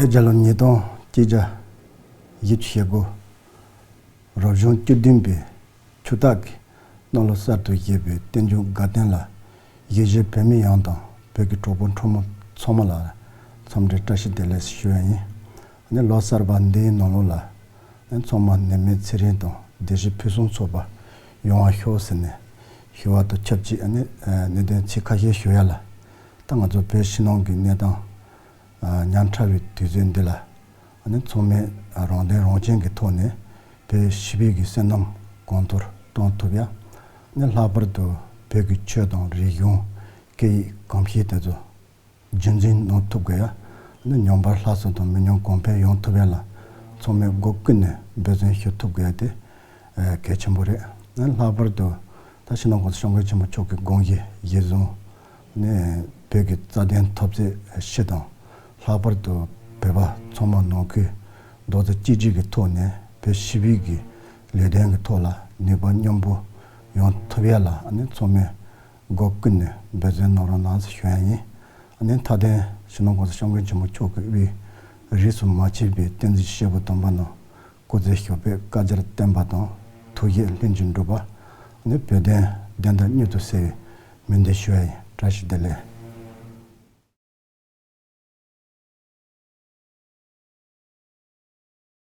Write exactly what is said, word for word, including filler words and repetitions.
རྒྱལ་ལོ་ཉིས་སྟོང་གཅིག་བརྒྱ་བཞི་བཅུ་ཞེ་དགུ། རབ་བྱུང་བཅུ་བདུན་པའི་ཆུ་སྟག་གི་སྣང་ལོ་གསར་དུ་བཞད་པའི་རྟེན་འབྱུང་དགའ་སྟོན་ལ། གཞིས་བྱེས་བོད་མི་ཡོངས་དང་བོད་ཀྱི་གྲོགས་པོ་གྲོགས་མོ་ཚང་མ་ལ་འཚམས་འདྲི་བཀྲ་ཤིས་བདེ་ལེགས་ཞུ་ཡ་ཡིན། ཨ་ནི་ལོ་གསར་པ་འདིའི་ནང་ལོགས་ལ་ཨ་ནི་ཚང་མ་ནད་མེད་ཚེ་རིང་དང་བདེ་སྐྱིད་ཕུན་སུམ་ཚོགས་པ་ཡོང་བ་ཤོག་ཟེར་ནས་ཞུ་བ་དང་ཆབས་ཅིག་ཨ་ནི་ཨ་གནད་དོན་ཚིག་ཁ་ཤས་ཞུ་ཡ་ལ། ད་ང་ཚོ་བོད་ཕྱི་ནང་གི་གནས་སྟངས་ཨ་ཉག་ཕྲ་བའི་དུས་ཚོད་འདི་ལ། ཨ་ནི་ཚང་མས་རང་དོན་རང་གཅེས་ཀྱི་ཐོག་ནས་བོད་སྤྱི་པའི་གི་བསོད་ནམས་གོང་མཐོར་གཏོང་ཐུབ་ཡ། ཨ་ནི་ལྷག་པར་དུ་བོད་ཀྱི་ཆོས་དང་རིག་གཞུང་། སྐད་ཡིག་གོམས་གཤིས་དེ་ཚོ་རྒྱུན་འཛིན་གནང་ཐུབ་དགོས་ཡ། ཨ་ནི་མཉམ་པར་ལྷ་སུ་དང་མི་ཉམས་གོང་འཕེལ་ཡོང་ཐུབ་ཡ་ལ་ཚང་མས་སྒོ་ཀུན་ནས་འབད་བརྩོན་ཞུ་ཐུབ་དགོས་ཡ་དེ་གལ་ཆེན་པོ་རེད། ཨ་ནི་ལྷག་པར་དུ་ད་ཕྱི་ནང་གོང་ས་སྐྱབས་མགོན་ཆེན་པོ་མཆོག་གི་དགོངས་གཞི་གཞིར་བཟུང་ནས་བོད་ཀྱི་རྩ་དོན་འཐབ་རྩོད་སྤྱི་དང་། ལྷག་པར་དུ་བོད་པ་ཚང་མ་ནང་ཁུལ་རྡོག་རྩ་གཅིག་སྒྲིལ་གྱི་ཐོག་ནས་བོད་སྤྱི་པའི་གི་ལས་དོན་གྱི་ཐོག་ལ་ནུས་པ་མཉམ་སྤུངས་ཡོང་ཐུབ་ཡ་ལ་ཨ་ནི་ཚང་མས་སྒོ་ཀུན་ནས་འབད་བརྩོན་གནང་རོགས་གནང་ཟེར་ཞུ་ཡ་ཡིན། ཨ་ནི་མཐའ་དོན་ཕྱི་ནང་གོང་ས་སྐྱབས་མགོན་ཆེན་པོ་མཆོག་གི་དབུས་རིས་སུ་མ་ཆད་པའི་བསྟན་འཛིན་སྐྱེས་བུ་དམ་པ་རྣམས་སྐུ་ཚེ་ཞབས་པད་བསྐལ་བརྒྱར་བརྟན་པ་དང་། ཐུགས་བཞེད་ལྷུན་གྱིས་འགྲུབ་པ། ཨ་ནི་བོད་དོན་བདེན་མཐའ་མྱུར་དུ་གསལ་བའི་སྨོན་འདུན་ཞུ་ཡ་ཡིན། བཀྲ་ཤིས་བདེ་ལེགས།